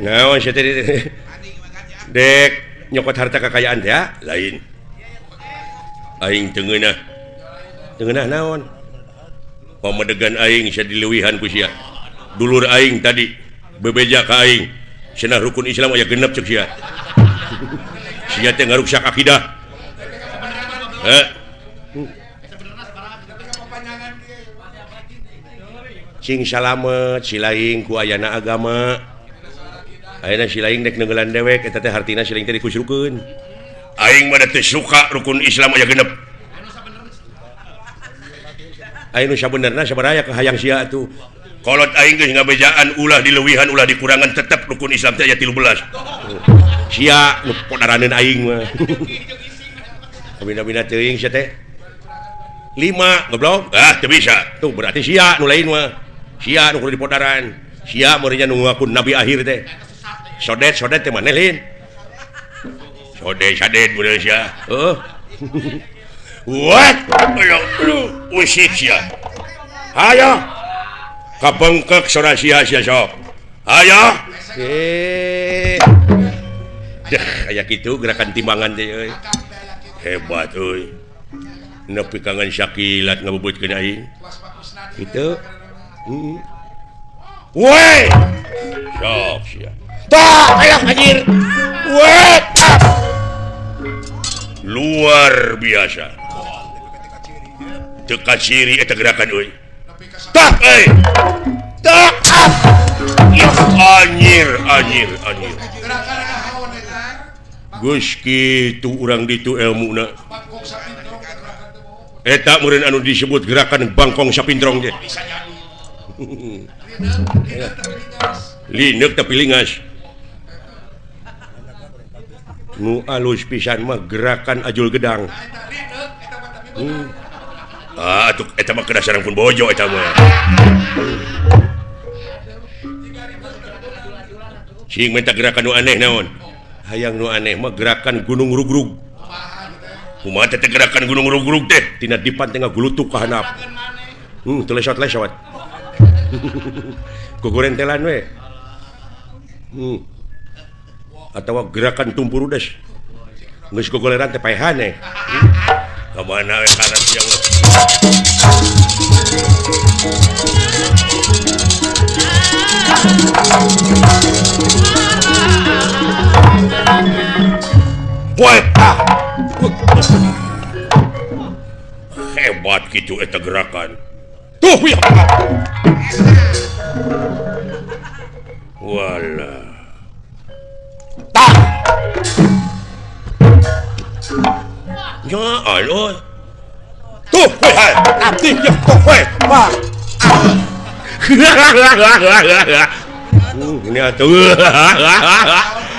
Naon sia teh dek nyokot harta kekayaan teh lain. Aing teu ngeunah. Teu ngeunah naon? Pamedegan aing sia dileuwihan ku sia. Dulur aing tadi bebeja ka aing. Cenah rukun Islam aya genep ceuk sia. Sia teh ngaruksak akidah. Heh. Cing salamet silaing ku ayana agama. Ayeuna silaing dek neunggelan dewek eta teh hartina silaing teh dikusrukeun. Aing mah teu suka rukun Islam aya genep. Aing nu sabenerna sabaraha ka hayang sia atuh. Kolot aing geus ngabejaan ulah dileuwihan ulah dikurangan tetep rukun Islam teh aya 13. Sia nu podaraneun aing mah. Kabina-bina teuing sia teh. 5 goblok. Ah teu bisa. Tuh berarti sia nu lain mah. Sia nu kudu dipodaran. Sia meureunnya nu ngaku nabi akhir teh. Sodet sodet teh maneh lain. Sodet sadet bener sia. Heuh. What? Aduh, usik sia. Hayo. Kabengkek sora sia sia sok. Hayo. Eh. Dah aya kitu gerakan timbangan teh euy. Hebat euy. Nepi kangen sakilat ngabubutkeun aing. Kitu. Heeh. Woi. Sok sia. Tah, aya anjir. Woi. Luar biasa. Teu kaciri eta gerakan euy. Tah euy. Tah. Anjir, anjir, anjir. Geus kitu urang ditu elmuna. Eta meureun anu disebut gerakan bangkong sapintrong teh. Lineuk tapi lingas. Nu alus pisan mah gerakan ajul gedang. Ah atuh eta mah kedah sareng pun bojo eta mah. Cing minta gerakan nu aneh naon? Hayang nu aneh mah gerakan gunung rugrug. Kumaha teh gerakan gunung rugrug teh? Tina dipan teh ngagulutuk ka handap. Teu lesot-lesot. Gogorentelan we. Atawa gerakan tumpurudes. Geus gogoleran teh paehan eh. Ka mana we kana sia mah. Woi, ah. Hebat gitu eta gerakan. Tuh ya. Walah. Tah. Ya Allah. Tuh, woi, abdi ya tuh, woi. Wah. Ini atuh.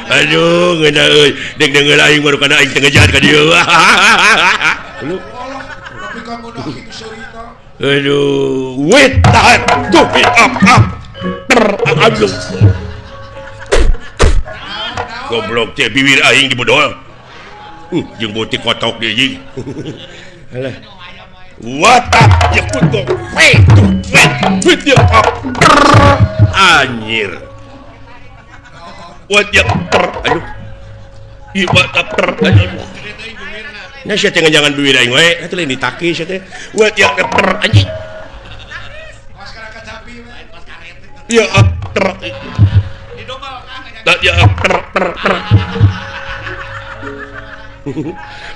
Aduh, ngeunah euy. Dek deungeul aing baru kana aing teu ngejahat ka dieu. Aduh, wait, tahan. Tuh, up, up. Aduh. Goblok teh bibir aing dibodol. Jeung beutik kotok deui jeung. Alah. What up? Ya kutuk. Wait, tuh, wait, wait ya up. Anjir. What ya ter. Aduh. Ieu up ter. Aduh. Nah sia teh ngejangan bibir aing we, atuh lain ditaki sia teh. What ya ter anjing. Ya up ter. Ya ter ter ter.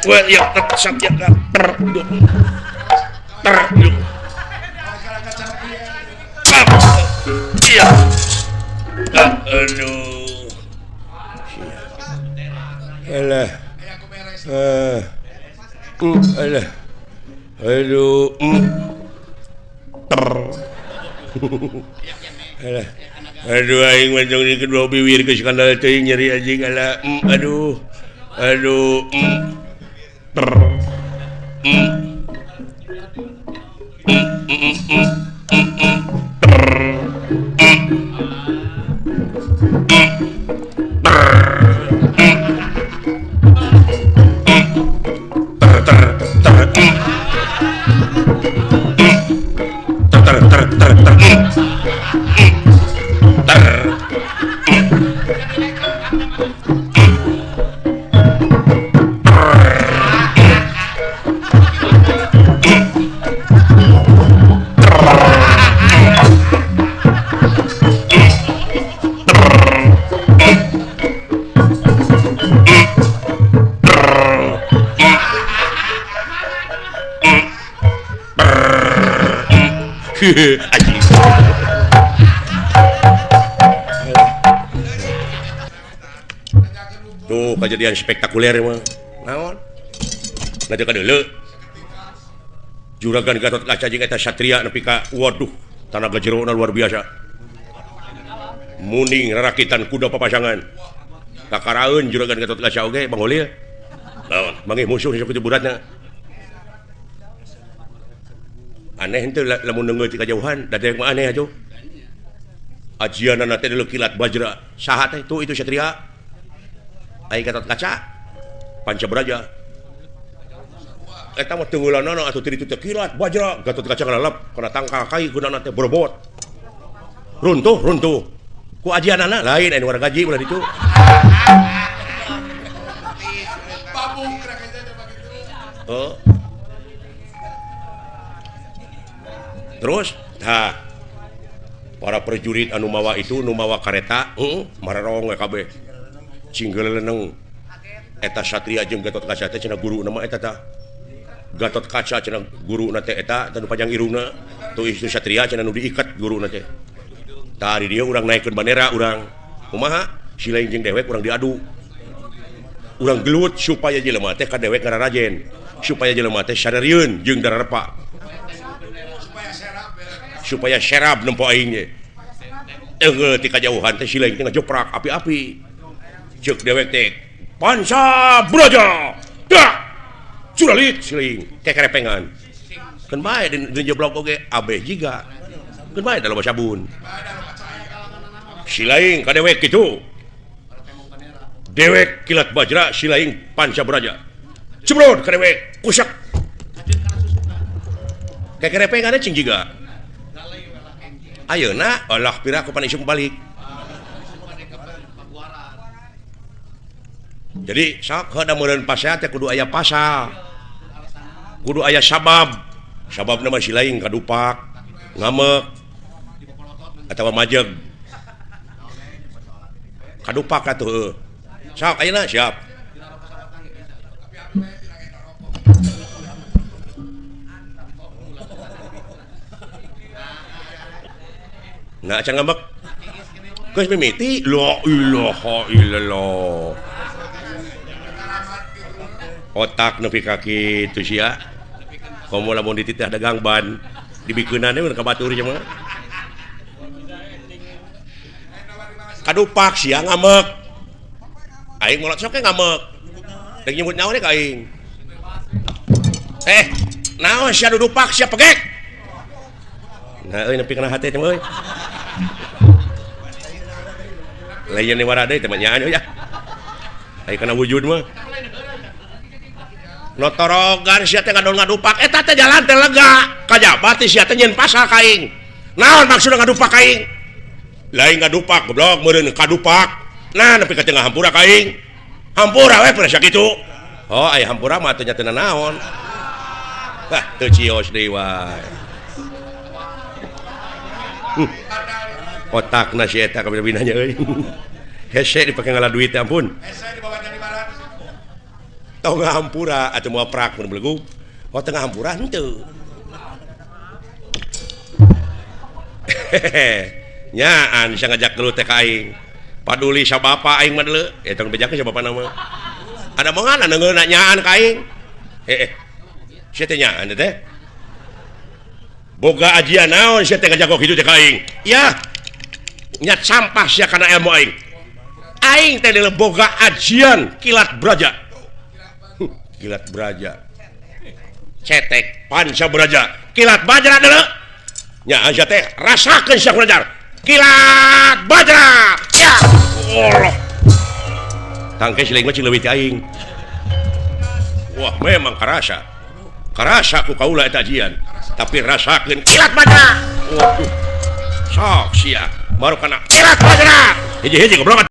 What ya ter sat ya ter. Ter. Iya. Aduh. Alah. Alah. Aduh. Ter. Alah. Aduh aing mah jong di kedua bibir geus skandal teuing nyeri anjing alah. Aduh. Aduh. Ter. Ter. Ter. Ter ter ter. Ter ter ter ter. Ter. Anjing. Tuh kejadian spektakuler mah. Naon? Nanti ka deuleu. Juragan Gatot Kaca jeung eta satria nepi ka waduh, tanaga jerona luar biasa. Muning rarakitan kuda papasangan. Kakaraeun Juragan Gatot Kaca oge Bang Holil. Naon? Manggih musuh sakitu buratna. Aneh henteu lamun neungeut ti kajauhan, da teh mah aneh atuh. Ajianana teh deuleu kilat bajra. Saha teh? Tuh itu satria. Ai Gatot Kaca Panca Braja. Eta mah teueulanana atuh teu ditu teh kilat bajra. Gatot Kaca ngalalap kana tangkal kai gunana teh borobot. Runtuh, runtuh. Ku ajianana lain anu warga gaji ulah ditu. Oh. Terus tah para prajurit anu mawa itu nu mawa kareta, mararong we kabeh. Cinggeleneng eta satria jeung Gatot Kaca teh cenah guruna mah eta tah. Gatot Kaca cenah guruna teh eta tah nu panjang irungna. Tuh itu satria cenah nu diikat guruna teh. Tah di dieu urang naikeun bandera urang. Kumaha? Si lain jeung dewek urang diadu. Urang gelut supaya jelema teh ka dewek ngararajen, supaya jelema teh sadarieun jeung dararepa. Supaya serab nempo aing ge. Eunggeul ti kajauhan teh si lain teh ngajoprak api-api. Ceuk dewek teh, "Panca Braja!" Dak! Curalit si lain kekerepengan. Keun bae di jeblok oge abeh jiga. Keun bae da loba sabun. Si lain ka dewek kitu. Dewek kilat bajra, si lain Panca Braja. Cebrot ka dewek, kusak. Kekerepengan cing jiga. Ayeuna olah pira ku panisung balik. Jadi sok heuh da meureun pasea teh kudu aya pasal. Kudu aya sabab. Sababna mah si lain kadupak, ngamek atawa majeg. Kadupak atuh heuh. Sok ayeuna siap. Nah, acan ngambek. Geus mimiti, la ilaha illallah. Otak nepi ka kitu sia. Komo lamun dititah dagang ban, dibikeunana we ka batur nya mah. Kadupak sia ngambek. Aing molot sok ngambek. Rek nyebut naon ka aing. Naon sia dudupak sia pegek. Nah euy nepi kana hate teh euy. Lain wara deui teh mah nyaan euy ah. Aya kana wujud mah. Notorogan sia teh ngadon ngadupak eta teh jalan teh lega. Kajaba teh sia teh nyeun pasal ka aing. Naon maksudna ngadupak ka aing? Lain ngadupak goblok meureun kadupak. Nah nepi ka tengah hampura ka aing. Hampura we pernah sakitu. Oh aya hampura mah teh nya teu naon. Wah teu cios deui wae. Otakna si eta kabina-binanya euy. Hese dipake ngalah duit ampun. Hese dibawa jadi barat. Tong hampura atuh moal prak mun belegug. Oh tengah hampura henteu. Nyaan sia ngajak gelut teh ka aing. Paduli sa bapa aing mah deuleu. Eta tong bejakeun sa bapana mah. Ada mongan neungeun nyaan ka aing. Heeh. Sia teh nyaan teh. Boga ajian naon sia teh ngajak kitu teh ka aing. Yah. Nyat sampah sia kana ilmu aing. Aing teh deuleu boga ajian kilat braja. Kilat braja. Cetek Panca Braja. Kilat bajra deuleu. Nya sia teh rasakeun sia belajar. Kilat bajra. Ya Allah. Tangke si lain mah cing leuwih ti aing. Wah, memang karasa. Karasa ku kaula eta ajian. Tapi rasakeun kilat bajra. Waduh. Sok sia. Baru kana kilat bajra. Hiji-hiji goblok.